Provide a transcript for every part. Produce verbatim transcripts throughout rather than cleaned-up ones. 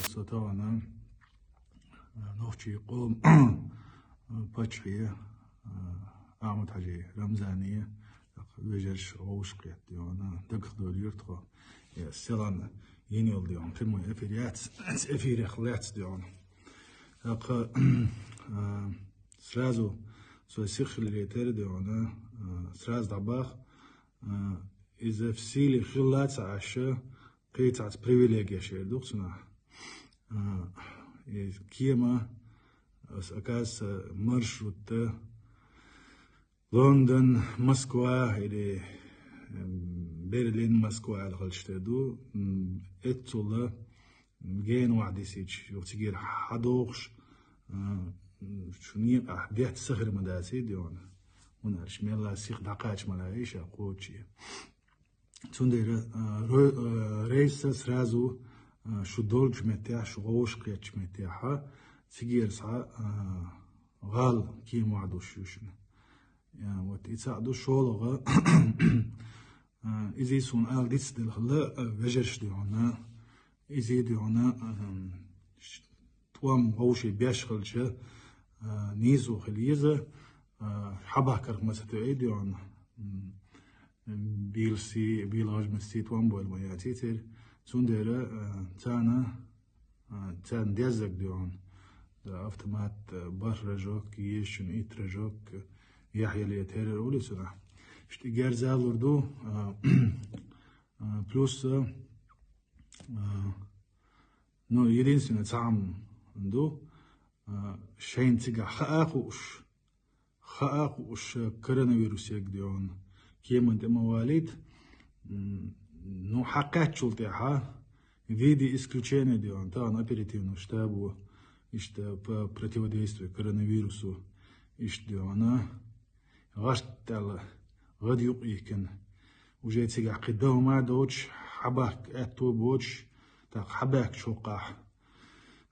Со тахана, а, нохчий къом, а, пачхье, а, Ахьмад-Хьажи Рамзане, вежарш гӀовш кхетта дегӀана, дагах долийра тхо. Я селан йина йолу дегӀана, прямой эфир яц, эфирех лаьцна дегӀана. ТӀаккха, а, сразу со сих хиларе тера дегӀана, а, сразу дӀабаха, а, иза в силе хилла ца Ӏаш, кхин цхьацца привилегеш эр ду-кх цунах. А, и кема, ас, оказывается, маршрутта Лондон, Москва или, м, Берлин, Москва аьлла хилча тера ду. М, эццула гена вахь дисича, юха цигара хьадохуш, а, м, шу некъахь детта сахар ма даций дегӀана. ХӀунда аьлча мелла сиха дӀакхача ма лаьий ша кхоччий. Цундела, а, ро-, а, рейса сразу, а, шу долчу меттехь, шу гӀовш кхеттачу меттехь, цигара схьа, а, гӀала кема вахь душ ю шуна. Я, вот и цхьаъ ду шолгӀа, а, иза суна ала дицделла хилла, а, вежарш дегӀана, иза дегӀана, а, ш-, тӀом вовший беш хилча, а, нийсо хила еза, а, хьабахкарх ма ца тоьий дегӀана. М, Бийласи, бийлахажмаси тӀом бойла ма яций церан. Цундела, а, царна, а, царна деззаг дегӀана. Да, автомат, а, бархӀ рожок, езачун итт рожок, яхь яле терра олий цунах. Иштта герзалур ду, а, а, плюс, а, а, ну, единственное, цхьаъ ду, а, шайна цигахь хаа хууш, хаа хууш коронавирус ерг дегӀана, кеман тӀе ма валийта. М, ну, хьакхаьччул тӀаьхьа, в виде исключения дегӀана, тахана оперативный штабо, иштта по противодействию коронавирусу, иштта дегӀана, гӀарт аьлла, гӀад юкъ йихкина. Уже цигахь кхин дов ма доцуш, хьабахка аьтто боцуш, тӀаккха хьабаьхкачу хӀокхахь,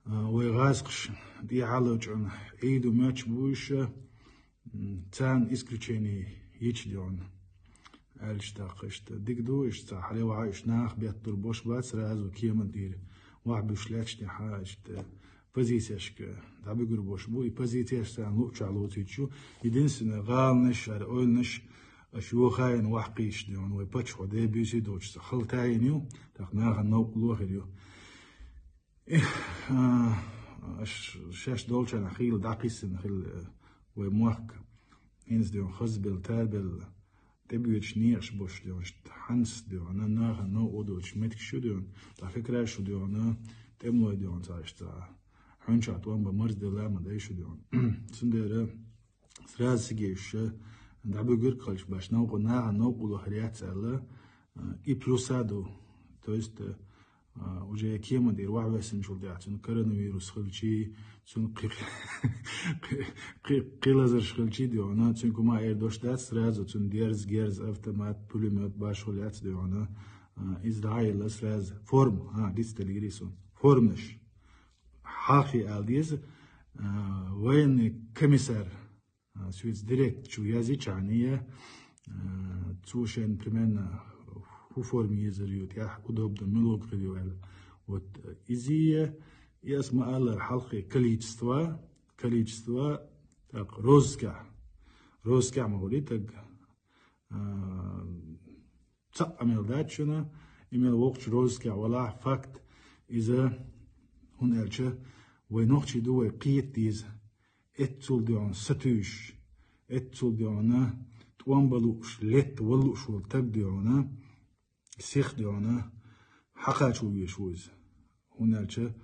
а, вай гӀазкхаш тӀехьа а лачкъина, Ӏийда моьттуш бу уьш, м, царна исключение йича дегӀана. Аьлча тӀаккха иштта дика ду, иштта цхьа хьале вахьа уьш нах бетталур бош бац, сразу кеман тӀера вахь буьш лаьтташ тӀехьа, иштта позицешка дӀабуьгур бош бу, и позицеш царна луучохь лоцуьйтуш ю. Единственное, гӀаланаш, хӀара ойланаш, аша йохайна ваккхийчу дегӀана, вай паччахьо дебуьйсий доцуш ца хала тайна ю, тӀаккха нахана новкъарло хир ю. Эх, а, аш-, шаьш долчарна хийла дӀакхиссина хила, э, вай мохк. ХӀинца дегӀана хазбелла, тарбелла, тӀебоьдуш некъаш бош дегӀана, хьанца дегӀана, нахана новкъа доцуш меттигаш ю дегӀана, тӀаккха как раз шу дегӀана, тӀемалой дегӀана цхьа иштта цхьа хьуьнчохь тӀом бан марзделла ма дай шу дегӀана. Цундела сразу цига уьш дӀабуьгуьрг хилча баш новкъа, нахана новкъарло хир яц аьлла, а, и плюса ду. То есть, а, уже кеман тӀера вахьвессинчул тӀаьхьа, цуьнан коронавирус хилчий, цуьнан кхи-, кхи-, кхи-, кхин лазарш хилчий дегӀана, цуьнга хӀума эр дош дац, сразу цуьнан дерз, герз, автомат, пулемёт, башхо лаьцна дегӀана, а, иза дӀа а елла сразу. Форма, а, дицделира суна. Форманаш. Хьалхе ала деза, а, военный комиссар, а, соьца директ чу яздича хьуна, а, цо шайна примерно хӀун форма езар ю, тӀехь удобно муьлхарг хир ю аьлла. Вот, а, иза, и ас ма-аллара хьалхе количество, количество, так, розыскехь. Розыскехь ма хуьлий таг. А, цхьаъ а мел дац шуна, и мел воккхачу розыскехь валахь, факт, иза, хӀунда аьлча вай нохчий ду, вай кхета деза. Эццул дегӀана сатуьйсуш, эццул дегӀана тӀом бан лууш, летта ван лууш волу таг дегӀана, сих дегӀана, хьакхачо везаш ву иза. ХӀунда аьлча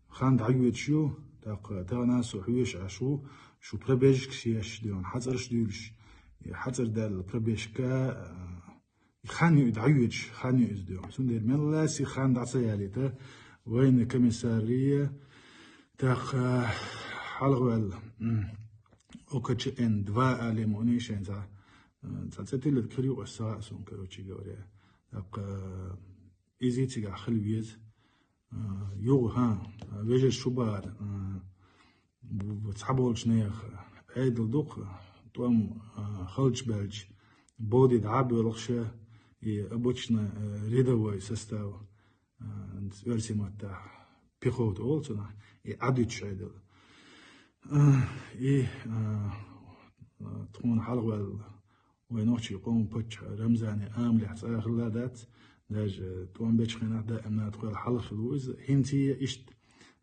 хан дӀайоьдуш ю, тӀаккха тахана со хьоьжуш Ӏаш ву, шу пробежкаш еш дегӀана, хьацӀарш дуьйлуш, и хьацӀар даьлла пробежка, а, и хан ю и дӀайоьдуш, хан ю иза дегӀана. Цундела мелла а сиха хан дӀа ца ялийта, военный комиссария, тӀаккха хьалхаваьлла, м, О К Ч Н два алий ма уьнний шайн цхьа, м, цхьа цӀе тилларг хир ю аса сагӀа а суна, короче говоря. ТӀаккха иза цигахь хила веза. А, юха, хӀа, вежарш шу бахара, а, бу-, бу-, цхьаболчу нехан Ӏедал ду-кх, тӀом, а, халчбаьлча, боди дӀа а боьлхуш, и обычно, а, рядовой состав, а, оьрсийн маттахь, пехота олу цунах, и Ӏадуьтуш Ӏедал. А, и, а, а, тхуна хьалхаваьлла вайн нохчийн къоман паччахь Рамзане амалехь цкъа а хилла дац, даже тӀом бечу хенахь даимна тхол хьалха хилла ву иза, хӀинца а иштта,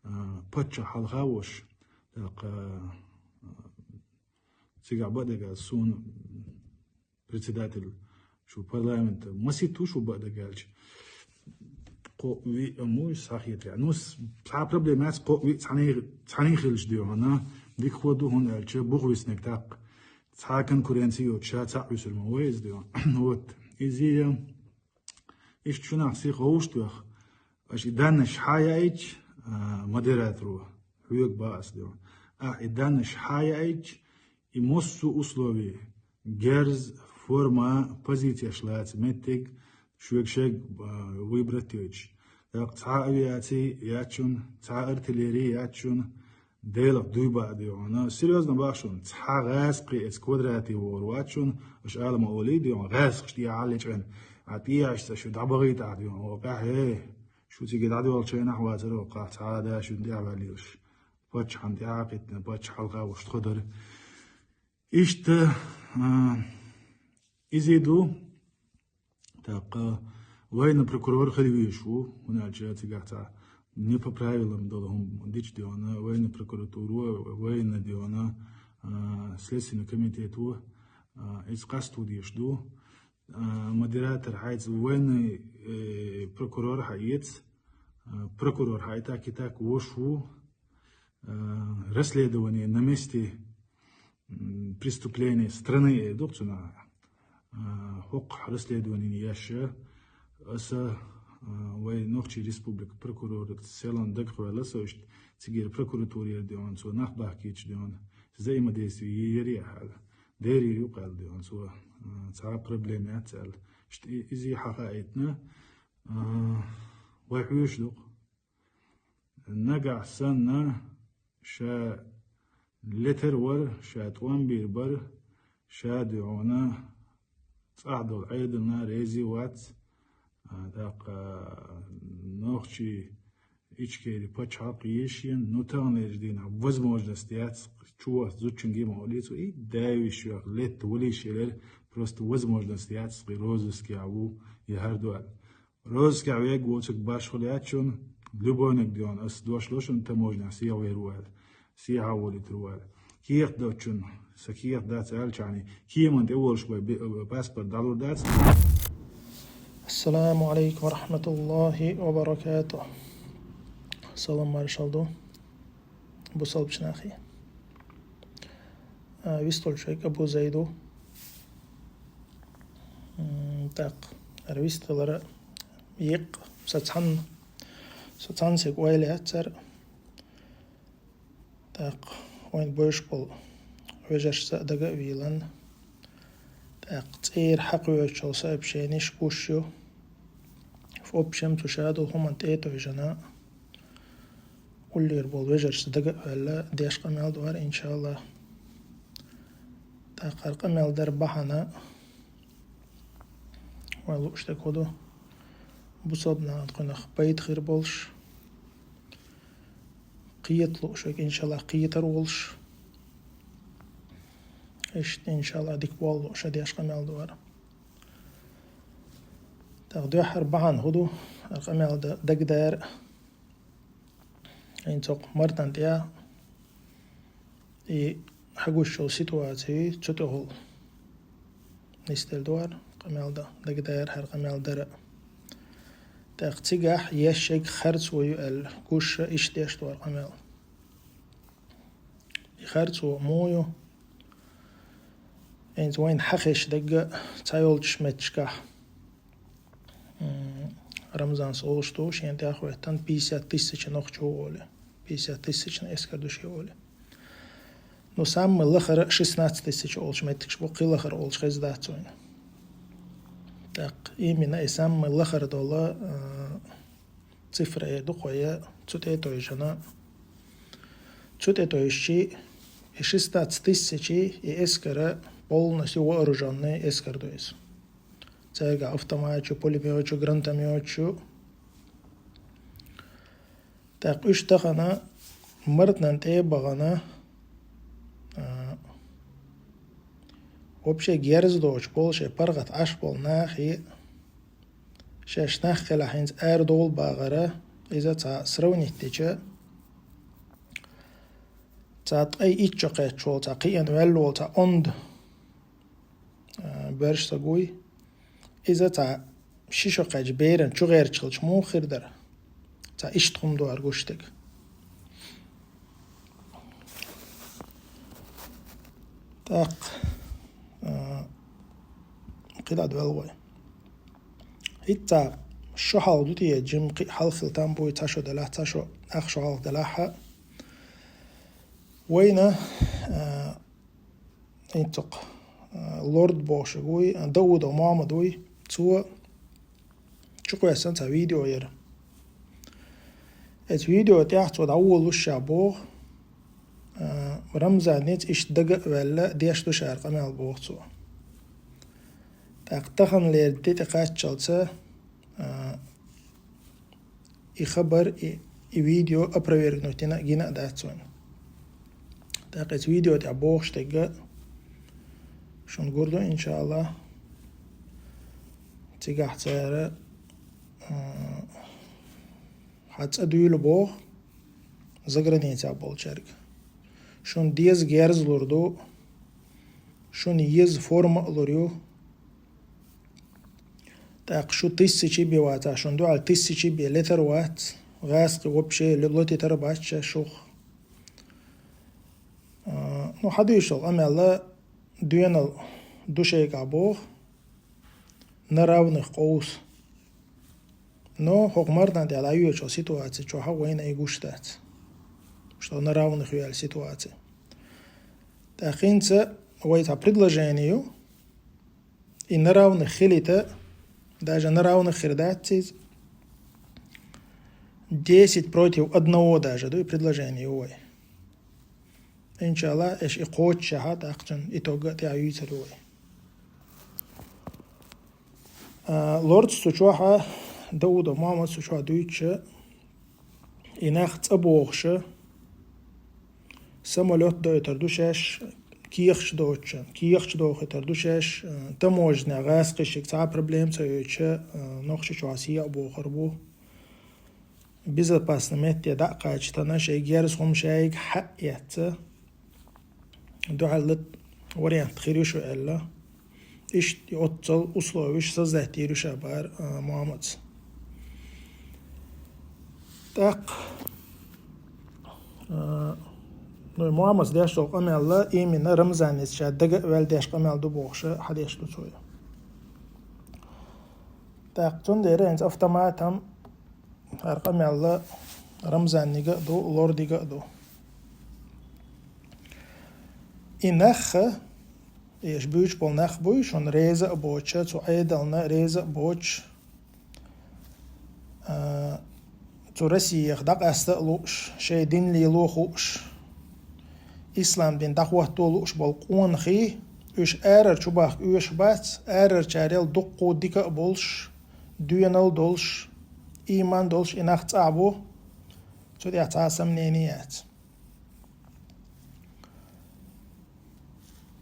а, паччахь хьалха а волуш, тӀаккха, а, цигахь бакъдерг аьлча, суна председатель шу парламента масийтта ву шу бакъдерг аьлча. Кхо-виъ а муй схьахетарехь. Ну, с-, цхьа проблема яц, кхо-виъ цхьаьний, цхьаьний хилча де хьуна. Дика хӀун ду, хӀунда аьлча буха виснарг тӀаккха цхьа конкуренция йоцуш, ша цхьаъ вуьсур ма ву иза де хьуна. Вот. Иза, иштта шуьнах сиха ховш тоьхна, аша и даннаш схьаяийча, а, модераторо, хьоьга боху ас де хьуна. Ахь и даннаш схьаяийча, и массо а условия, герз, форма, позицеш лаца меттиг, шуьга шайга, а, выбрать йойтуш. ТӀаккха цхьа авиаци яц шуна, цхьа артиллери яц шуна, Делах дуй баа де хьуна. Серьёзно боху шуна, цхьа гӀазкхи эца квадрате вогӀур вац шуна, аша ала ма олий де хьуна, гӀазкхаш тӀехьа лечкъина, а тӀехьашца шу дӀабахийта ахь де хьуна, о, къаьхьа, шу цига дӀадоьлхучу хенахь вацара, о, кхахь цхьа а да шуна тӀехьа ваьлла йолуш. Паччахьна тӀаьхьа а кхиттина, паччахь хьалха а волуш тхо дара. Иштта, а, иза ду, тӀаккха военный прокурор хила везаш ву, хӀунда аьлча цигахь цхьа не по правилам долу хӀума дича де хьуна, военный прокуратуро, военный де хьуна, а, следственный комитето, а, иза къасто дезаш ду. А, модератор хьайца военный, э, прокурор хьаэца, а, прокурор хьайта китак вош ву, а, расследование на месте, м, преступление страны, э, ду-кх цунах, а, хӀокху расследование еш. Аса, а, вай Нохчийн республика прокурорца селан дагахь ваьлла со иштта, цигара прокуратурера де хьуна, цо нах бахкийча де хьуна, взаимодействие яри аьлла. Дерриг юкъа аьлла де хьуна цо, а, цхьа а проблема яц аьлла. Иштта и-, иза хьахаийтина, а, вай хьоьжуш ду-кх. Нагахь санна ша летар вара, ша тӀом бийр бара, ша де хьуна цӀахь долу Ӏедална реза вац, а, тӀаккха нохчий Ичкери пачхьалкх ешен, ну, таханлерчу дийнахь возможность яц, чу вац зудчуьнга ма олий цо, и даьвиш вех летта валийша элира, просто возможность яц, кхин розыскехь ву, я хӀара ду аьлла. Розыскехь вега воцург башхула яц шуна, любойниг де хьуна, ас дош ло шуна таможнехь сехьавер ву аьлла, сехьа а волуьйтур ву аьлла. Кехат доцучунна, сан кехат дац аьллачарна, кеман тӀе волуш вай бе-, паспорт дӀалур дац. Ассаламу алейкум ва рахматуллахи ва баракатух. Салам маршалла ду бусалбачу нахе. А, вистхуьлуш вай Абу Зайд ву. М, тӀаккха, ара вистхилара еккъа, со цхьанна, со цхьанна цига ойла яц цара. ТӀаккха вайн бевзаш болу вежаршца а дага а вийлан, тӀаккха цӀера хьакхоьхьучу сообщенеш гуш ю. В общем, цу ша долу хӀуманна тӀе а тевжина, уллера болу вежаршца дага а ваьлла, деш къамел ду хӀара, иншаллах. ТӀаккха хӀара къамел дар бахьана, вай лууш дерг хӀун ду, бусалба нахана кхунах пайда хир болуш, кхета лууш верг, иншаллах, кхетар волуш. Иштта, иншаллах, дика болу лууш деш къамел ду хӀара. ТӀаккха дуьххьара бахьана хӀун ду, хӀара къамел дан дагадара. ХӀинца хӀокху мартан тӀехь и хьагуш йолу ситуаций цу тӀехула нисделла ду хӀара къамел дан, дагадара хӀара къамел дара. ТӀаккха цигахь еш ерг харцо ю аьлла гуш а иштта деш ду хӀара къамел. И харцо муха ю? ХӀинца вайна хьахезаш дерг а цхьайолчу меттигашкахь. М, Рамзанс олуш ду, шена тӀехь а хӀоьттина пятьдесят тысяч нохчо олий. Пятьдесят тысячный эскар ду шен олий. Ну, самый лахара шестнадцать тысяч олуш меттигаш бу, кхин лахара олуш хезна дац вайна. ТӀаккха именно и самый лахара долу, а, цифра эр ду кхо я, цу тӀе а тевжина. Цу тӀе тевжича, и шестнадцать тысяч и эскара полностью вооружённый эскар ду иза. Цаьрга автоматчу, пулемётчу, гранатомётчу. ТӀаккха уьш тахана Мартанан тӀе а бахана, а, вообще герз доцуш болу, шайн паргӀат Ӏаш болу нахе, шаьш нах хилахь хӀинца арадовла бахара, иза цхьа сравнить дича, цхьа ткъе итт шо кхаьчча волу, цхьа кхиъна ваьлла волу цхьа онда, а, боьрша стаг вуй. Иза цхьа ши шо кхаьчча беран чу гӀерташ хилча муха хир дара? Цхьа иштта хӀума ду хӀара гуш стаг. ТӀаккха, а, кхидӀа доьлла вай. ХӀинца шо хьалха ду те, жима кхин хьалха хила там буй, цхьа шо делахь, цхьа шо, ах шо хьалха делахь а. Вайна, а, ХӀинца цхьа, а, Лорд бохуш вуй, а, Даудов Мохьмад вуй. Цо чукхоьссина цхьа видео яра. Оцу видео тӀехь цо дӀаволалуш ша боху, а, Рамзанца иштта дага а ваьлла, деш ду ша хӀара къамел боху цо. ТӀаккха таханлера де тӀекхаччалца, а, и хабар, и, и видео опровергнуть дина а, гина а дац вайна. ТӀаккха оцу видео тӀехь бохуш дерг а шуна гур ду, иншааллахӀ. Цигахь цара, а, хьан цӀа дуьйла боху заграницехь болчаьрга. Шуна деза герз лур ду, шуна еза форма а лур ю. ТӀаккха шу тысячи бен вацахь, шуна дуьхьал тысячи бен летар вац, гӀаскхи вообще ле-, лотитар бац ша шух. А, ну, хьадуьйшал къамел доьналла ду шайгахь боху, на равных къовса. Но хӀокху Мартан тӀехь дӀайоьдучу ситуаци чохь а вайна и гуш дац, что на равных ю аьлла ситуаци. ТӀаккха хӀинца вай цхьа предложение ю, и на равных хилийта, даже на равных хир дац иза, десять против одного даже ду и предложение ю вай. ИншааллахӀ, аша и кхочушшехь а, тӀаккха цуьнан итог а тӀаьхьа юьйцур ю вай. А, Лордс цу чохь а, Даудов Мохьмад цу чохь дуьйцуш а, и нах цӀа бохуш а, самолёт дойтур ду шаьш, кехаташ доцучун, кехаташ дохуьйтур ду шаьш, а, таможнехь гӀаскхи шига цхьа а проблема ца йойтуш а, а, Нохчийчохь сий а бохур бу. Безопасный метте дӀа а кхачийтина, шайн герз хӀума шайга хьаэцна, дуьхьал вариант хир ю шу аьлла. Иштта оццул условиш создать йийр ю ша бахара, а, Мохьмадс. ТӀаккха, а, ну, Мохьмадс деш долу къамел именно Рамзанца ша дага а ваьлла деш къамел ду бохуш а хьадеш ду цо. ТӀаккха цундела хӀинца автоматом хӀара къамел Рамзанига а ду, Лордига а ду. И нах, и аша буьйцуш болу нах буй, шуна реза а боцуш, цу Ӏедална реза а боцуш, а, цу Россиях дӀакъаста а лууш, шайн дин лело а хууш, ислам дин дӀахӀотто а лууш болу къонахий, уьш арара чу бахка оьшуш бац, арарчарел дуккха а дика а болуш, доьналла а долуш, ийман долуш и нах цӀахь бу, цу тӀехь цхьа а сомнени яц.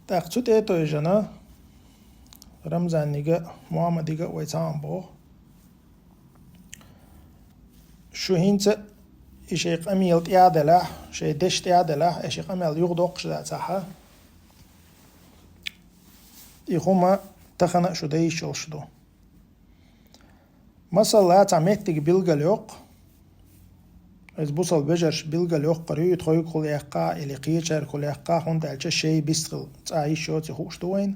ТӀаккха цу тӀе а тевжина, Рамзанига а, Мохьмадига а вай цхьаъ боху. Шу хӀинца и шайн къамел тӀе а делахь, шайн дешна тӀе а делахь, аша и къамел юхадоккхуш дацахь, и хӀума тахана а шу дайша йолуш ду. Масала, цхьа меттиг билгалйоккху, иза бусалба вежарша билгалйоккхур ю, и тхоьгахула яьккхахь или кхечаьргахула яьккхахь, хӀунда аьлча шайн бистхила цӀа йиш йоций хууш ду вайна.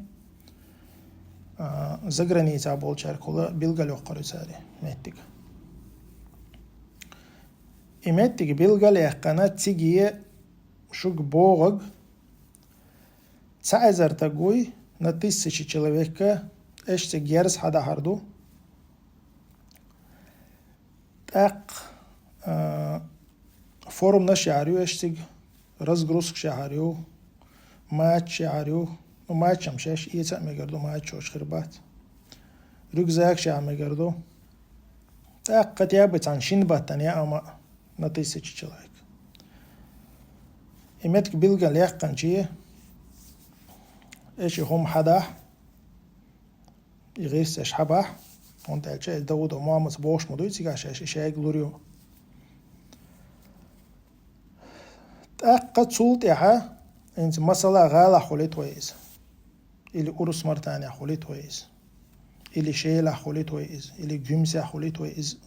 А, заграницехь болчаьргахула билгалйоккхур ю цара и меттиг. И меттиг билгал а яьккхина, циге шуьга богӀург цхьа эзар стаг вуй, на тысячи человека, аша цига герз хьадахьар ду. ТӀаккха, а, форманаш яхьар ю аша цига, разгрузкаш яхьар ю, мачаш яхьар ю. Ну, мачам шаьш эца а мегар ду, мачаш хир бац. Рюкзакаш яхьа мегар ду. ТӀаккха хотя бы цхьана шина баттана яа ма а, на тысячу человек. И меттиг билгал яьккхинче, эш и хӀума хьадахь, и гӀирс эш хьабахь, хӀунда аьлча и Даудов Мухьаммада бохуш ма дуй цигахь шаьш, и шайга лур ю. ТӀаккха цул тӀаьхьа, хӀинца масала, гӀалахь хуьлийта вай иза, или Урус-Мартанехь хуьлийта вай иза, или Шелахь хуьлийта вай иза, или Гуьмсехь хуьлийта вай иза.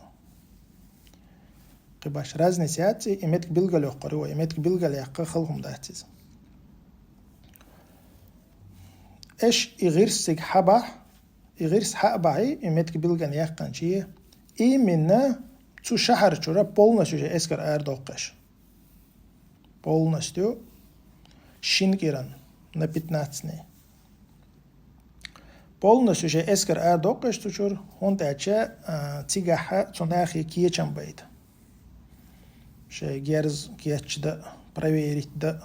Кхин башха разница яц, и меттиг билгал йоккхур ю вай, и меттиг билгал яккха хала хӀума дац иза. Эш и гӀирс цига хьабахь, и гӀирс хьа а бахьий, и меттиг билгал яьккхинче, именно цу шахьар чура полностью шайн эскар арадоккху эш. Полностью шин кӀиран, на пятнадцать дней. Полностью шайн эскар арадоккху эш цу чура, хӀунда аьлча, а, цигахь цу нахе кечам байта. Шайн герз кечдан, проверить дан,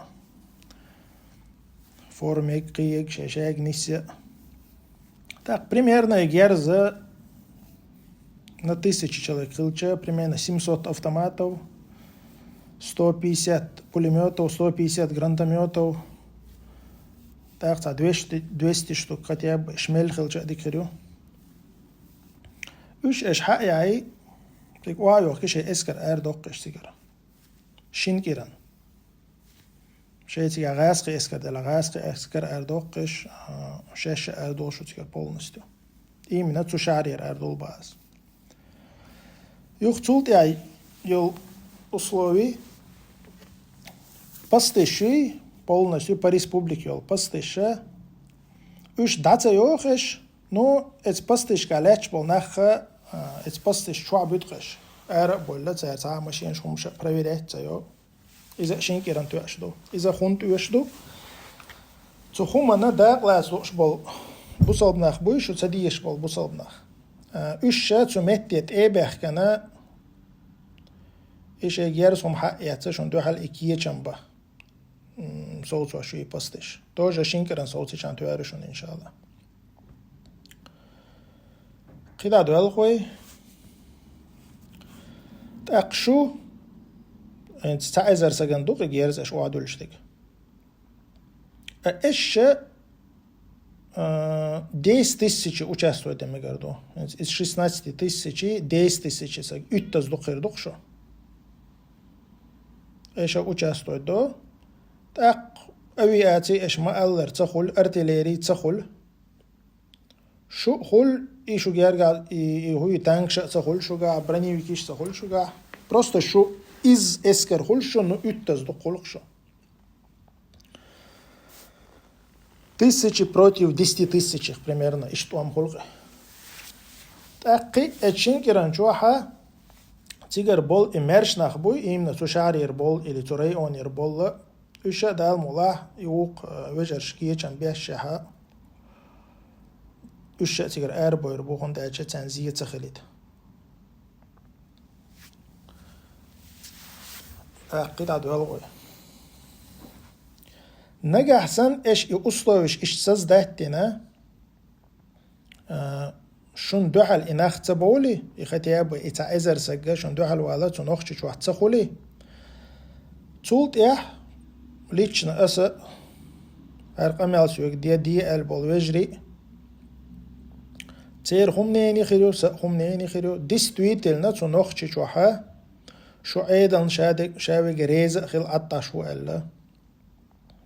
форма ега, кхин ега, шайн шайга нисъян. Так, примерно и герз на тысячу человек хилча, примерно семьсот автоматов, сто пятьдесят пулемётов, сто пятьдесят гранатомётов. Так, цхьа двести, двести штук хотя бы, шмель хилча а дика хир ю. Уьш эш хьа а яьй, цига охьа а йохкий, шайн эскар арадоккху эш цигара. Шин кӀиран. Шайн цигахь гӀазкхи эскар делахь, гӀазкхи эскар арадоккху эш, а, шаьш а арадолуш ю цигара полностью. Именно цу шахьарера арадолу база. Юха цул тӀаьхьа йолу условий, посташ юй, полностью по республике йолу посташ, уьш дӀа ца йоху эш, ну, эцу посташкахь лаьтташ болу нах, а, эцу посташ чохь буьту эш. Ара а бовлла, цара цхьа а машенаш, хӀумаш а проверять ца йо. Иза а шин кӀиран тоьаш ду. Иза хӀунда тоьаш ду? Цу хӀуманна дакъа лаца лууш болу бусалба нах буй шу, ца дезаш болу бусалба нах. А, уьш ша цу метте тӀе а баьхкина, и шайн герз, хӀума хьа а эцна, шуна дуьхьал и кечам бан, м, совцош ю и посташ. Тоже шин кӀиран совцийчарна тоьар ю шуна, иншалла. КхидӀа доьлху вай. ТӀаккха шу, хӀинца цхьа эзар сагана ду-кх и герз эш охьадуьллуш дерг. А эш ша, а, десять тысяч участвовать дан мегар ду. ХӀинца из шестнадцать тысяч, десять тысяч саг, уьттаза дукха хир ду-кх шу. Эш ша участвовать до. ТӀаккха авиаци эш ма-аллара ца хуьлу, артиллери ца хуьлу. Шу а хуьлу, и шу гергахь, и, и хӀуй танкаш а ца хуьлу шугахь, броневикаш а ца хуьлу шугахь. Просто шу иза эскар хуьлу шу, ну, уьттаза дукха хуьлу-кх шу. Тысячи против десяти тысячех примерно, иштта тӀом хуьлу-кх. ТӀаккха и эцу шин кӀиран чохь а цигара болу и маьрша нах буй, именно цу шахьарера болу или цу районера болу, уьш а Дала мукъалахь, и вукху, э, вежарша кечам бешшехь а, уьш а цигара арабойр бу, хӀунда аьлча царна зен ца хилийта. ТӀаккха кхидӀа доьлху вай. Нагахь санна эш и условиш иштта создать дина, а, шуна дуьхьал и нах ца бовлий, и хотя бы и цхьа эзар сагга шуна дуьхьал вала цу Нохчийчохь ца хуьлий, цул тӀаьхьа лично аса а, хӀара къамел соьга де, де аьлла болу вежарий а, церан хӀума нене хир ю, сан а хӀума нене хир ю, действительно цу Нохчийчохь а шу Ӏедална ша де-, ша вега реза а хила Ӏатташ ву аьлла.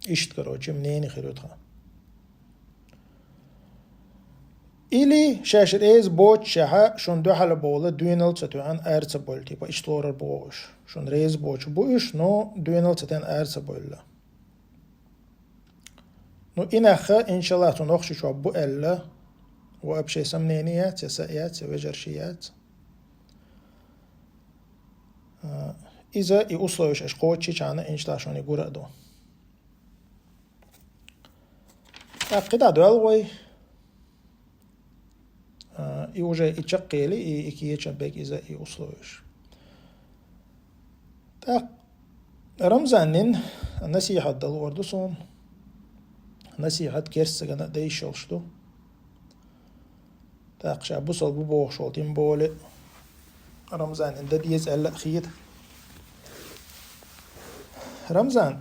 Иштта, короче, мнение хир ю тхан. Или шаьш реза боццушехь а шуна дуьхьал бовла, доьналла ца тоьхна ара ца бовла, типа, иштта лорар боху уьш. Шуна реза боцуш бу уьш, но доьналла ца тоьхна ара ца бовла. Ну, и нах, иншаллах, цу Нохчийчохь бу аьлла, вообще сомнение яц, я сан яц, я вежарши яц. А, иза и условиш аша кхоччичхьана, иншаллах, шуна и гура а ду. ТӀаккха кхидӀа доьлху вай. А, и уже и чекхъели, и, и кечам бег иза и условиш. ТӀаккха Рамзаннин насихьат дала луур ду суна. Насихьат керста сагана а дайш йолуш ду. ТӀаккха ша бусалба бу бохуш волу, тем более Рамзаннин дан деза аьлла а хета. Рамзан,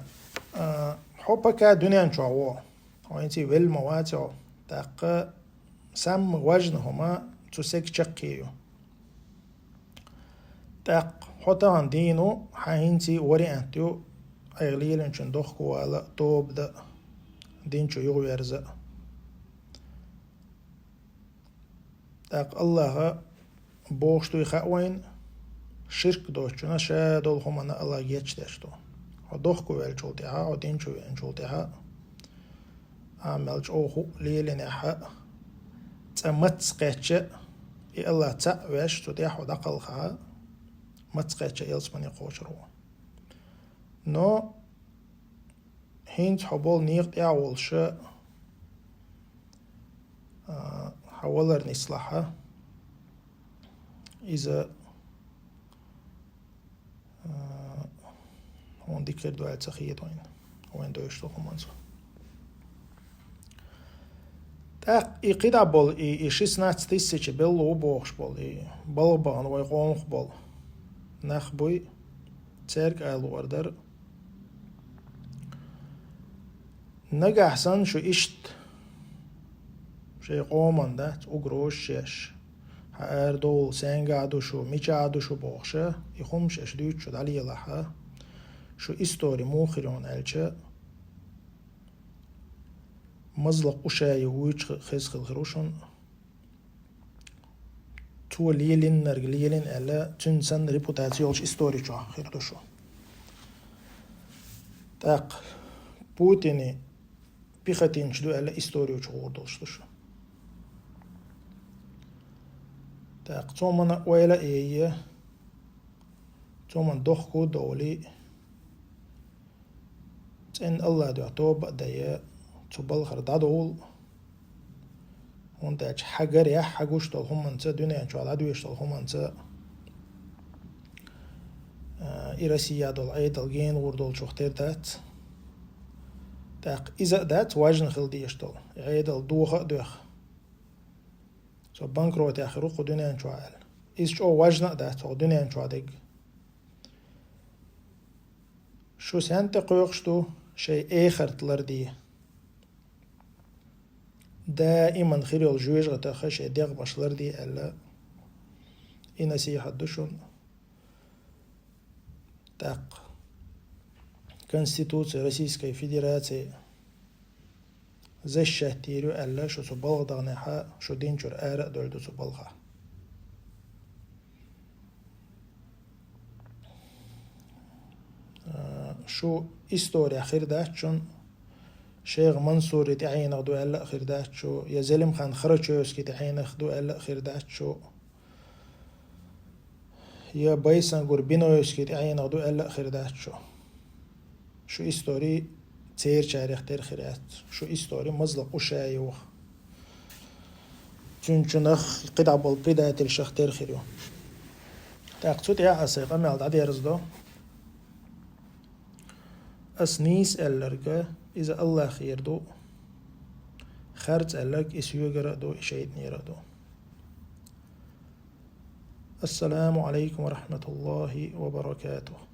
а, хьо пока дуьнен чохь ву. Хьо хӀинца велла ма вац хьо. ТӀаккха самма важна хӀума цу сага чаккхе ю. ТӀаккха хьо тахана дийна ву, хьан хӀинца вариант ю, айхьа лелинчун дохко вала, тоба дан, дин чу юхаверза. ТӀаккха Аллаха бохуш дуй хаьа вайна, ширк доцучунна ша долу хӀуманна Аллах гечдеш ду. Хьо дохко ваьллачул тӀаьхьа, хьо дин чу веанчул тӀаьхьа, а мел чӀогӀа хӀуъа лелинехь а, цкъа маца кхетча а, и Аллах цхьаъ веш, цу тӀехь хьо дӀакхалхахь а, маца кхетча а ялсамане кхочур ву. Но хӀинца хьо болу некъа тӀехь а волуш, а, хьан валар нислахь, иза, а, хьуна дика хир ду аьлла ца хета вайна, вайна доьшуш долу хӀуманца. ТӀаккха и кхидӀа болу, и, и шестнадцать тысяч белла ву бохуш болу, и балха бахана вай къомах болу нах буй, цаьрга ала луур дара. Нагахь санна шу иштта шайн къоман дац угрозаш еш, хьан арадовла, сенгахь ду шу, мичахь ду шу бохуша, и хӀумаш аша дуьйцуш шу дӀалелахь а, шу истори муха хир ю аьлча, Мазлакъ Ушаев вуьйцуш хеза хила хир ву шуна. Цо лелиннарг лелина аьлла, цуьнан санна репутаци йолчу истори чохь хир ду шу. ТӀаккха Путини пехотинцаш ду аьлла, истори чу гӀур долуш ду шу. ТӀаккха цо ма ойла а йе, цо ма дохко а довлий, цӀенна Аллах дуьхьа тоба а дайа, цу балхара дӀадовла. ХӀунда аьлча хьан гарехь, хьан гуш долу хӀуманца, дуьнен чохь дӀадоьшуш долу хӀуманца, а, и Россия долу Ӏедал гена гӀур долчух тера дац. ТӀаккха иза а дац важна хила дезаш долу, и Ӏедал доха а доьху. Со банкротехь хир ву кху дуьнен чохь аьлла. Иза чӀогӀа важна а дац хӀокху дуьнен чохь дерг. Шу сен тӀе кхойкхуш ду, шайн эхарт ларде. Даиман хир йолу жоьжахатех шайн дегӀмаш ларде аьлла, и насихьат ду шуна. ТӀаккха Конституция Российской Федерации защищать йийр ю аьлла, шу цу балха даханехь а, шу дин чуьра ара а довлур ду цу балхахь. А, шу исторехь хир дац шуна, Шейх Мансури тӀаьхьенах ду аьлла а хир дац шу, я Зелимхан Харачевский тӀаьхьенах ду аьлла а хир дац шу, я Байсангур Биноевский тӀаьхьенах ду аьлла а хир дац шу. Шу истори церачарех тера хир яц. Шу истори Мазлакъ Ушаевах, цуьнан чунах, кхидӀа болу предательшах тера хир ю. ТӀаккха цу тӀехь аса сайн къамел дӀадерзадо. Ас нийса аьлларг, иза Аллахера ду, харц аьлларг, и соьгара а ду, и шайтӀанера а ду. Ассаламу Ӏалайкум ва рахьматуллахӀи ва баракатухӀ.